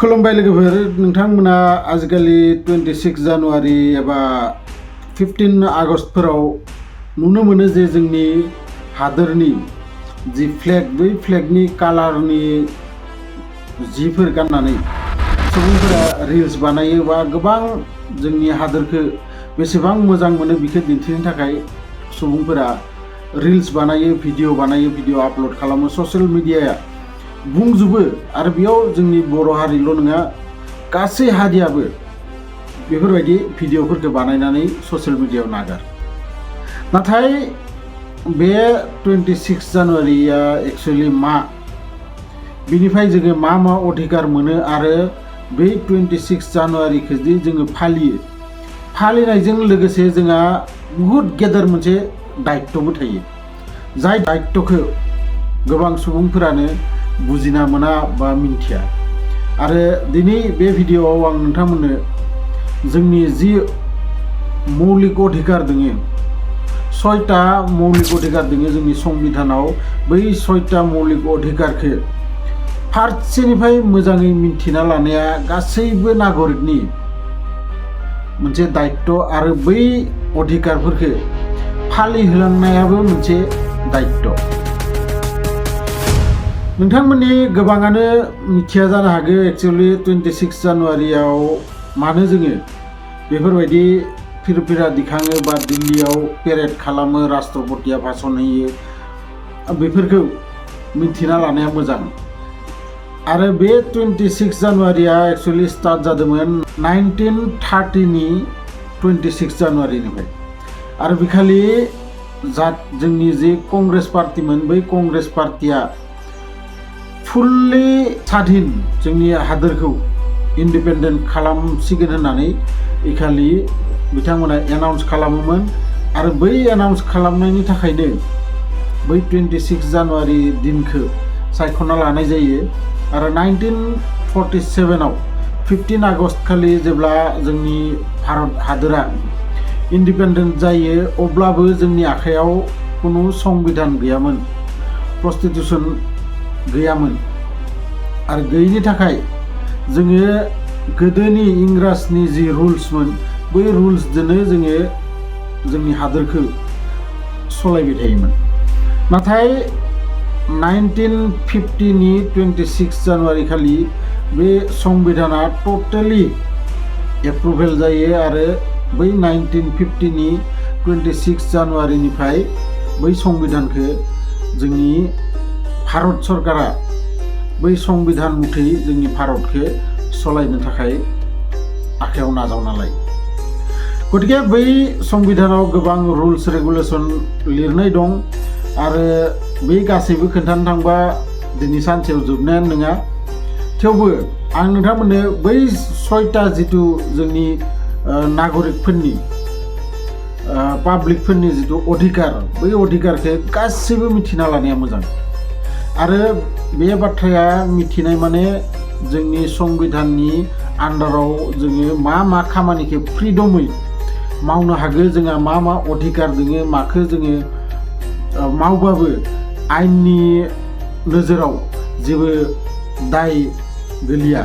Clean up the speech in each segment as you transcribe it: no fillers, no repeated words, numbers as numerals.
खुलुमबाय लोगोफोर नोंथांमोना आजिखालि 26 जानुवारि एबा 15 आगस्तफोराव नुनो मोनो जे जोंनि हादोरनि जि फ्लेग बै फ्लेगनि कालारनि जिफोर गाननानै सुबुंफोरा रिल्स बानायो बा गोबां जोंनि हादोरखौ बेसेबां मोजां मोनो बेखौ दिन्थिनो थाखाय सुबुंफोरा रिल्स बानायो भिडिअ आपल'ड खालामो ससियेल मिडियाया बुंजोबो आरो बेयाव जोंनि बर' हारिल' नङा गासै हारियाबो बेफोरबायदि भिडिअफोरखौ बानायनानै ससियेल मिडियायाव नागारो नाथाय बे 26 जानुवारिया एक्चुअलि मा बिनिफ्राय जोङो मा अधिकार मोनो आरो बै 26 जानुवारिखौ जे जोङो फालिनायजों लोगोसे जोंहा बहुद गेदेर मोनसे दायित्वबो थायो जाय दायित्वखौ गोबां सुबुंफोरानो बुजिना मोना बा मिन्थिया आरो दिनै बे भिडिअआव आं नोंथांमोननो जोंनि जि मौलिक अधिकार दोङो 6टा मौलिक अधिकार दोङो जोंनि संबिधानाव बै 6टा मौलिक अधिकारखौ फारसेनिफ्राय मोजाङै मिन्थिना लानाया गासैबो नागरिकनि मोनसे दायित्व आरो बै अधिकारफोरखौ फालिहोलांनायाबो मोनसे दायित्व नोंथांमोननि गोबाङानो मिथिया जानो हागौ एक्चुअलि 26 जानुवारियाव मानो जोङो बेफोरबायदि फिरफिरा दिखाङो बा दिल्लीयाव पेरेड खालामो राष्ट्रपतिया भाषण होयो बेफोरखौ मिथिना लानाया मोजां आरो बे 26 जानुवारिया एक्चुअलि स्टार्ट जादोंमोन 1930नि 26 जानुवारिनिफ्राय आरो बेखालि जोंनि जे कंग्रेस पार्टिमोन बै कंग्रेस पार्टिया फुल्लि स्वाधीन जोंनि हादोरखौ इन्डिपेन्डेन्ट खालामसिगोन होननानै इखालि बिथांमोना एनाउन्स खालामोमोन आरो बै एनाउन्स खालामनायनि थाखायनो बै 26 जानुवारि दिनखौ सायख'ना लानाय जायो आरो 1947आव 15 आगस्त खालि जेब्ला जोंनि भारत हादोरा इन्डिपेन्डेन्ट जायो अब्लाबो जोंनि आखायाव खुनु संबिधान गैयामोन कन्स्टिटिउसन गैयामोन आरो गैयिनि थाखाय जोङो गोदोनि इंराजनि जि रुल्समोन बै रुल्सजोंनो जोङो जोंनि हादोरखौ सालायबाय थायोमोन नाथाय 1950नि 26 जानुवारि खालि बे संबिधाना टटेलि एप्रुभेल जायो आरो बै 1950नि 26 जानुवारिनिफ्राय बै संबिधानखौ जोंनि भारत सरकारा बै संबिधान मथै जोंनि भारतखौ सालायनो थाखाय आखायाव नाजावना लायो गतिके बै संबिधानाव गोबां रुल्स रेगुलेसन लिरनाय दं आरो बै गासैबो खोन्थानो थांबा दिनै सानसेयाव जोबनायानो नङा थेवबो आं नोंथांमोननो बै 6टा जिथु जोंनि नागरिकफोरनि पाब्लिकफोरनि जिथु अधिकार बै अधिकारखौ गासैबो मिथिना लानाया मोजां आरो बे बाथ्राया मिथिनाय माने जोंनि संबिधाननि आन्डाराव जोङो मा खामानिखौ फ्रिडमै मावनो हागौ जोंहा मा अधिकार दोङो माखौ जोङो मावबाबो आयेननि नोजोराव जेबो दाय गोलैया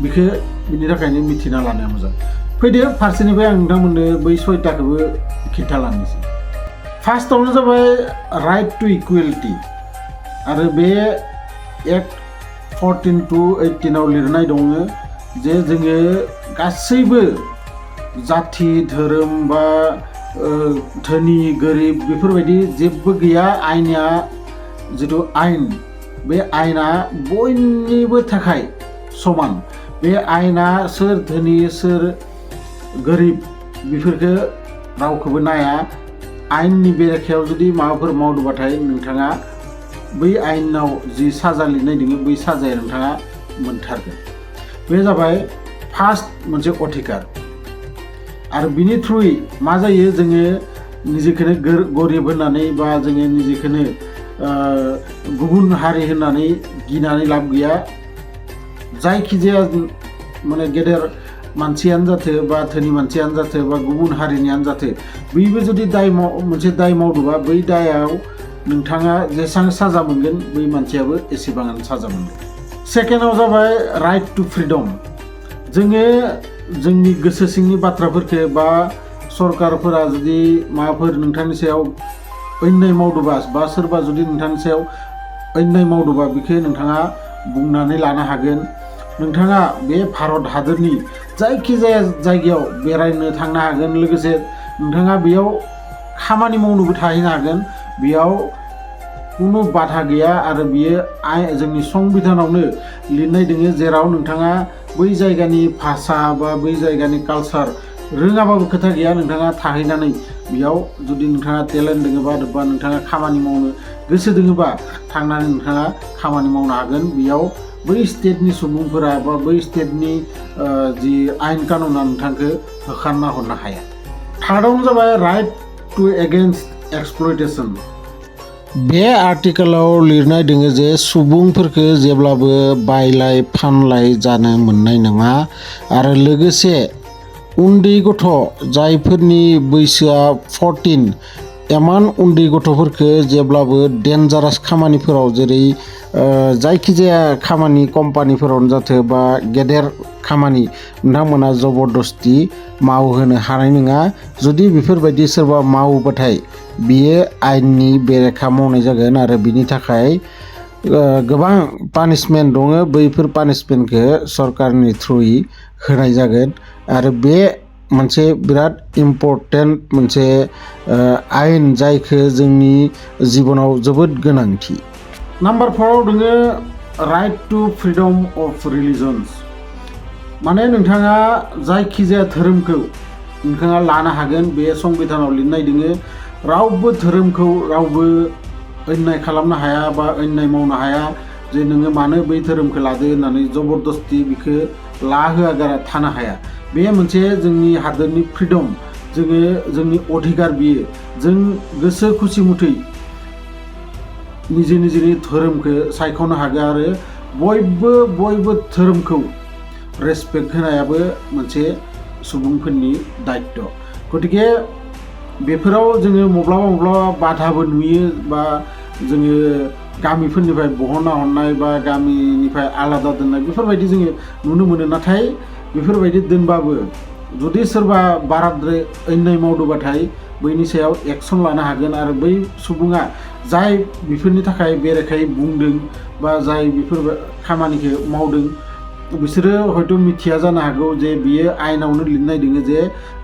बेखौ बिनि थाखायनो मिथिना लानाया मोजां फैदो फारसेनिफ्राय आं नोंथांमोननो बै 6टाखौबो खिन्थालांनोसै फार्स्टआवनो जाबाय राइट टु इकुवेलिटि आरो बे एक्ट 14 to 18 आव लिरनाय दङ जे जोङो गासैबो जाथि धोरोम बा धोनि गोरिब बेफोरबायदि जेबो गैया आयेना जिथु आयेन बे आयेना बयनिबो थाखाय समान बे आयेना सोर धोनि सोर गोरिब बेफोरखौ रावखौबो नाया आयेननि बेरेखायाव जुदि माबाफोर मावदोंबाथाय नोंथाङा बै आयेनाव जि साजा लिरनाय दङ बै साजाया नोंथाङा मोनथारगोन बे जाबाय फार्स्ट मोनसे अधिकार आरो बिनि थ्रुयै मा जायो जोङो निजेखौनो गरिब होननानै बा जोङो निजेखौनो गुबुन हारि होननानै गिनानै लाब गैया जायखिजाया माने गेदेर मानसियानो जाथो बा धोनि मानसियानो जाथो बा गुबुन हारिनियानो जाथो बैबो जुदि मोनसे दाय मावदोंबा बै दायाव नोंथाङा जेसेबां साजा मोनगोन बै मानसियाबो एसेबाङानो साजा मोनगोन सेकेन्डआव जाबाय राइट टु फ्रिडम। जोङो जोंनि गोसो सिंनि बाथ्राफोरखौ बा सरकारफोरा जुदि माबाफोर नोंथांनि सायाव अन्याय मावदोंबा बा सोरबा जुदि नोंथांनि सायाव अन्याय मावदोंबा बेखौ नोंथाङा बुंनानै लानो हागोन। नोंथाङा बे भारत हादरनि जायखिजाया जायगायाव बेरायनो थांनो हागोन। लोगोसे नोंथाङा बेयाव खामानि मावनोबो थाहैनो हागोन। बेयाव खुनु बाधा गैया आरो बियो जोंनि संबिधानावनो लिरनाय दोङो, जेराव नोंथाङा बै जायगानि भाषा बा बै जायगानि कालचार रोङाबाबो खोथा गैया, नोंथाङा थाहैनानै बेयाव जुदि नोंथाङा टेलेन्ट दोङोबा बा नोंथाङा खामानि मावनो गोसो दोङोबा थांनानै नोंथाङा खामानि मावनो हागोन। बेयाव बै स्टेटनि सुबुंफोरा बा बै स्टेटनि जि आयेन कानुना नोंथांखौ होखारना हरनो हाया। थार्डआवनो जाबाय राइट टु एगेन्स्ट एक्सप्लयटेसन। बे आर्टिकेलाव लिरनाय दोङो जे सुबुंफोरखौ जेब्लाबो बायलाय फानलाय जानो मोननाय नङा आरो लोगोसे उन्दै गथ' जायफोरनि बैसोआ 14 एमान उन्दै गथ'फोरखौ जेब्लाबो डेन्जारास खामानिफोराव जेरै जायखिजाया खामानि कम्पानिफोरावनो जाथों बा गेदेर खामानि नोंथांमोना जबरदस्ति मावहोनो हानाय नङा। जुदि बेफोरबायदि सोरबा मावोबाथाय बियो आयेननि बेरेखा मावनाय जागोन आरो बिनि थाखाय गोबां पानिशमेन्ट दङ। बैफोर पानिशमेन्टखौ सरकारनि थ्रुयै होनाय जागोन आरो बे मोनसे बिराद इम्परटेन्ट मोनसे आयेन जायखौ जोंनि जिबनाव जोबोद गोनांथि। नाम्बार 4आव दोङो right to freedom of religions. माने नोंथाङा जायखिजाया धोरोमखौ नोंथाङा लानो हागोन। बे संबिधानाव लिरनाय दोङो रावबो धोरोमखौ रावबो अन्याय खालामनो हाया बा अन्याय मावनो हाया जे नोङो मानो बै धोरोमखौ लादो होननानै जबरदस्ति बिखौ लाहोआगारा थानो हाया। बे मोनसे जोंनि हादोरनि फ्रिडम, जोंनि अधिकार। बियो जों गोसो खुसि मथै निजिनि धोरोमखौ सायख'नो हागोन आरो बयबो धोरोमखौ रेसपेक्ट होनायाबो मोनसे सुबुंफोरनि दायित्व। गतिके बेफोराव जोङो माब्लाबा बाधाबो नुयो बा जोङो गामिफोरनिफ्राय बहनना हरनाय बा गामिनिफ्राय आलादा दोननाय बेफोरबायदि जोङो नुनो मोनो। नाथाय बेफोरबायदि दोनबाबो जुदि सोरबा बाराद्राय अन्याय मावदोंबाथाय बैनि सायाव एक्सन लानो हागोन आरो बै सुबुङा जाय बेफोरनि थाखाय बेरेखायै बुंदों बा जाय बेफोर खामानिखौ मावदों बिसोरो हयथ' मिथिया जानो हागौ जे बियो आयेनावनो लिरनाय दोङो जे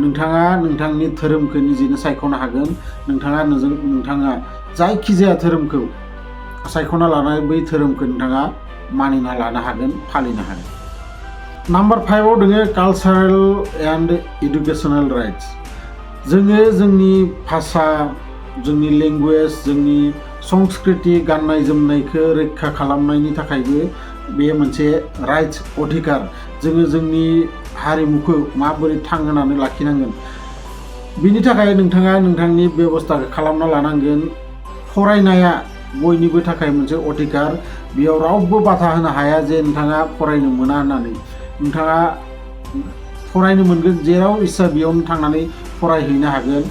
नोंथाङा नोंथांनि धोरोमखौ निजेनो सायख'नो हागोन। नोंथाङा जायखिजाया धोरोमखौ सायख'ना लानानै बै धोरोमखौ नोंथाङा मानिना लानो हागोन, फालिनो हागोन। नाम्बार 5आव दोङो कालचारेल एन्ड इडुकेसनेल राइट्स। जोङो जोंनि भाषा, जोंनि लेंगुवेज, जोंनि संस्कृति, गाननाय जोमनायखौ रैखा खालामनायनि थाखायबो बे मोनसे राइट्स, अधिकार। जोङो जोंनि हारिमुखौ माबोरै थांहोनानै लाखिनांगोन बिनि थाखाय नोंथाङा नोंथांनि बेब'स्थाखौ खालामना लानांगोन। फरायनाया बयनिबो थाखाय मोनसे अधिकार। बेयाव रावबो बाधा होनो हाया जे नोंथाङा फरायनो मोना होननानै। नोंथाङा फरायनो मोनगोन, जेराव इस्सा बेयावनो थांनानै फरायहैनो हागोन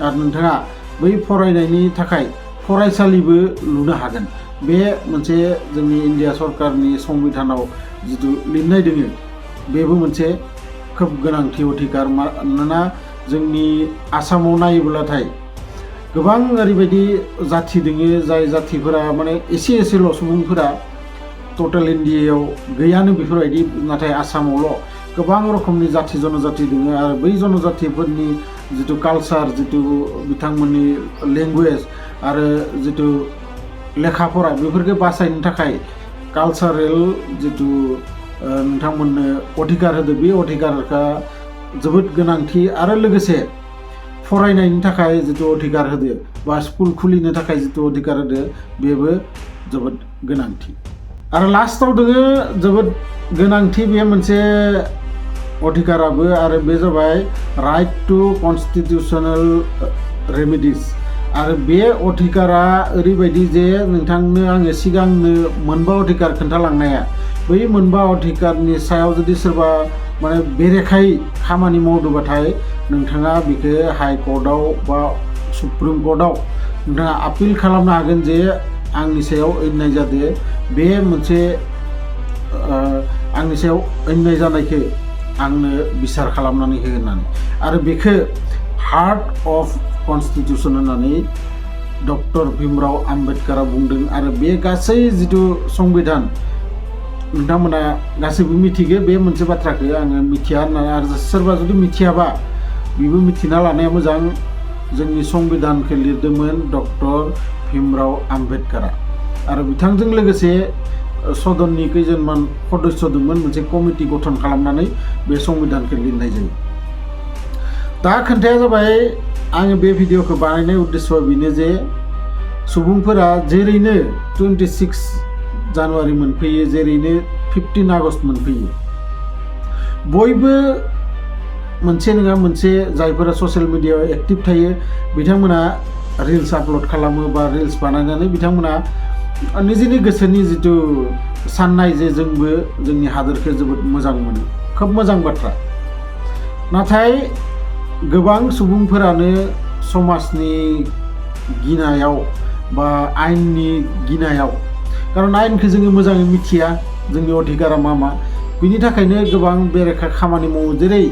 आरो नोंथाङा बै फरायनायनि थाखाय फरायसालिबो लुनो हागोन। बे मोनसे जोंनि इन्डिया सरकारनि संबिधानाव जिथु लिरनाय दोङो बेबो मोनसे खोब गोनांथि अधिकार। मानोना जोंनि आसामाव नायोब्लाथाय गोबां ओरैबायदि जाथि दोङो जाय जाथिफोरा माने एसेल' सुबुंफोरा टटेल इन्डियायाव गैयानो बेफोरबायदि। नाथाय आसामावल' गोबां रोखोमनि जाथि जनजाथि दोङो आरो बै जनजातिफोरनि जिथु कालचार, जिथु बिथांमोननि लेंगुवेज आरो जिथु लेखा फरा बेफोरखौ बासायनो थाखाय कालचारेल जिथु नोंथांमोननो अधिकार होदो, बे अधिकारखौ जोबोद गोनांथि। आरो लोगोसे फरायनायनि थाखाय जिथु अधिकार होदो बा स्कुल खुलिनो थाखाय जिथु अधिकार होदो बेबो जोबोद गोनांथि। आरो लास्टआव दोङो जोबोद गोनांथि बे मोनसे अधिकाराबो, आरो बे जाबाय राइट टु कनस्टिटिउसनेल रेमेडिस। आरो बे अधिकारा ओरैबायदि जे नोंथांनो आङो सिगांनो मोनबा अधिकार खोन्थालांनाया, बै मोनबा अधिकारनि सायाव जुदि सोरबा माने बेरेखायै खामानि मावदोंबाथाय नोंथाङा बेखौ हाइ कर्टआव बा सुप्रिम कर्टआव नोंथाङा आपिल खालामनो हागोन जे आंनि सायाव अन्याय जादों। बे मोनसे आंनि सायाव अन्याय जानायखौ आंनो बिसार खालामनानै हो होननानै आरो बेखौ हार्ट अफ कनस्टिटिउसन होननानै डक्टर भीमराव आम्बेडकारा बुंदों आरो बे गासै जिथु संबिधान नोंथांमोना गासैबो मिथिगो बे मोनसे बाथ्राखौ आङो मिथिया होननानै आरो सोरबा जुदि मिथियाबा बेबो मिथिना लानाया मोजां जोंनि संबिधानखौ लिरदोंमोन डक्टर भीमराव आम्बेडकारा आरो बिथांजों लोगोसे सदननि खैजोनमान सदस्य दंमोन मोनसे कमिटि गठन खालामनानै बे संबिधानखौ लिरनाय जायो दा खोन्थाया जाबाय आङो बे भिडिअखौ बानायनाय उद्देश्यआ बेनो जे सुबुंफोरा जेरैनो 26 जानुवारि मोनफैयो जेरैनो 15 आगस्ट मोनफैयो बयबो मोनसे नङा मोनसे जायफोरा ससियेल मिडियायाव एक्टिभ थायो बिथांमोना रिल्स आपल'ड खालामो बा रिल्स बानायनानै बिथांमोना निजेनि गोसोनि जिथु साननाय जे जोंबो जोंनि हादोरखौ जोबोद मोजां मोनो खोब मोजां बाथ्रा नाथाय गोबां सुबुंफोरानो समाजनि गिनायाव बा आयेननि गिनायाव खारन आयेनखौ जोङो मोजाङै मिथिया जोंनि अधिकारा मा बिनि थाखायनो गोबां बेरेखा खामानि मावो जेरै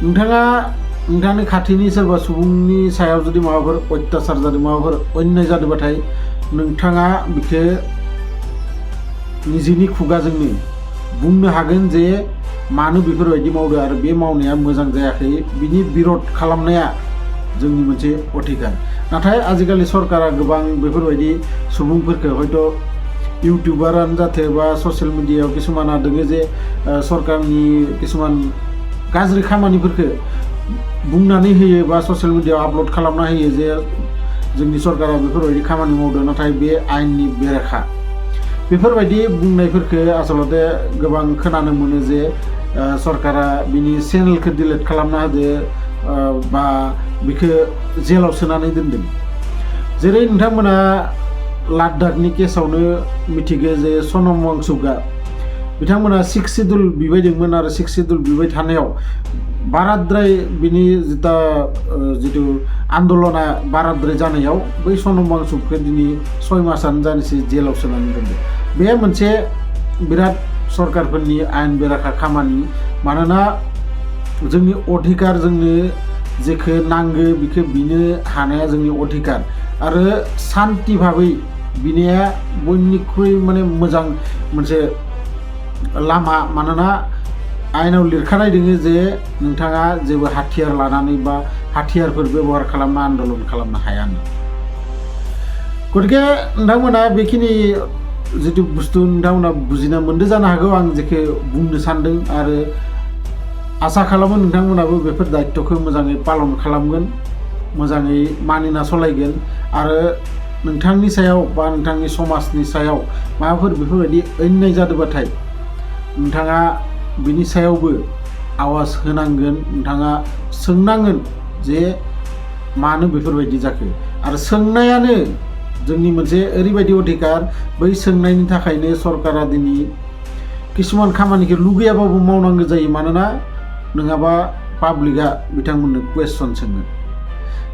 नोंथांनि खाथिनि सोरबा सुबुंनि सायाव जुदि माबाफोर अत्याचार जादों माबाफोर अन्याय जादोंबाथाय नोंथाङा बेखौ निजेनि खुगाजोंनो बुंनो हागोन जे मानो बेफोरबायदि मावदों आरो बे मावनाया मोजां जायाखै बिनि बिरोध खालामनाया जोंनि मोनसे अधिकार नाथाय आजिखालि सरकारा गोबां बेफोरबायदि सुबुंफोरखौ हयथ' इउटिउबारानो जाथो बा ससियेल मिडियायाव किसुमाना दोङो जे सरकारनि किसुमान गाज्रि खामानिफोरखौ बुंनानै होयो बा ससियेल मिडियायाव आपल'ड खालामना होयो जे जोंनि सरकारा बेफोरबायदि खामानि मावदों नाथाय बे आयेननि बेरेखा बेफोरबायदि बुंनायफोरखौ आसलते गोबां खोनानो मोनो जे सरकारा बिनि चेनेलखौ डिलिट खालामना होदो बा बेखौ जेलाव सोनानै दोनदों जेरै नोंथांमोना लाद्दाखनि केसावनो मिथिगो जे सनम वांचुकआ बिथांमोना 6 सिडुल बिबायदोंमोन आरो 6 सिडुल बिबाय थानायाव बाराद्राय बिनि जिथु आन्दलना बाराद्राय जानायाव बै सनम वांचुकखौ दिनै 6 मासानो जानोसै जेलाव सोनानै दोनदों बे मोनसे बिराद सरकारफोरनि आयेन बेरेखा खामानि मानोना जोंनि अधिकार जोंनो जेखौ नांगौ बेखौ बिनो हानाया जोंनि अधिकार आरो शान्ति भाबै बिनाया बयनिख्रुइ माने मोजां मोनसे लामा मानोना आयेनाव लिरखानाय दङ जे नोंथाङा जेबो हाथियार लानानै बा हाथियारफोर बेबहार खालामना आन्दलन खालामनो हाया गतिके नोंथांमोना बेखिनि जितु बुस्थु नोंथांमोना बुजिना मोनदों जानो हागौ आं जेखौ बुंनो सानदों आरो आसा खालामो नोंथांमोनाबो बेफोर दायित्वखौ मोजाङै पालन खालामगोन मोजाङै मानिना सलायगोन आरो नोंथांनि सायाव बा नोंथांनि समाजनि सायाव माबाफोर बेफोरबायदि अन्याय जादोंबाथाय नोंथाङा बिनि सायावबो आवाज होनांगोन नोंथाङा सोंनांगोन जे मानो बेफोरबायदि जाखो आरो सोंनायानो जोंनि मोनसे ओरैबायदि अधिकार बै सोंनायनि थाखायनो सरकारा दिनै किसुमान खामानिखौ लुगैयाबाबो मावनांगौ जायो मानोना नङाबा पाब्लिकआ बिथांमोननो कुवेश्चन सोङो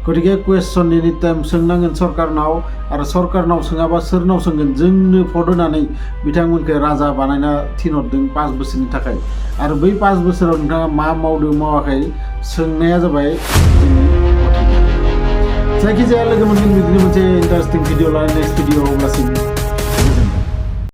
गतिके कुवेश्चन एनि टाइम सोंनांगोन सरकारनाव आरो सरकारनाव सोङाबा सोरनाव सोंगोन जोंनो भट होनानै बिथांमोनखौ राजा बानायना थिनहरदों 5 बोसोरनि थाखाय आरो बै 5 बोसोराव नोंथाङा मा मावदों मावाखै सोंनाया जाबाय जायखिजाया लोगो मोनगोन बिदिनो मोनसे इन्टारेस्टिं भिडिअ लानानै नेक्स्ट भिडिअ अब्लासिम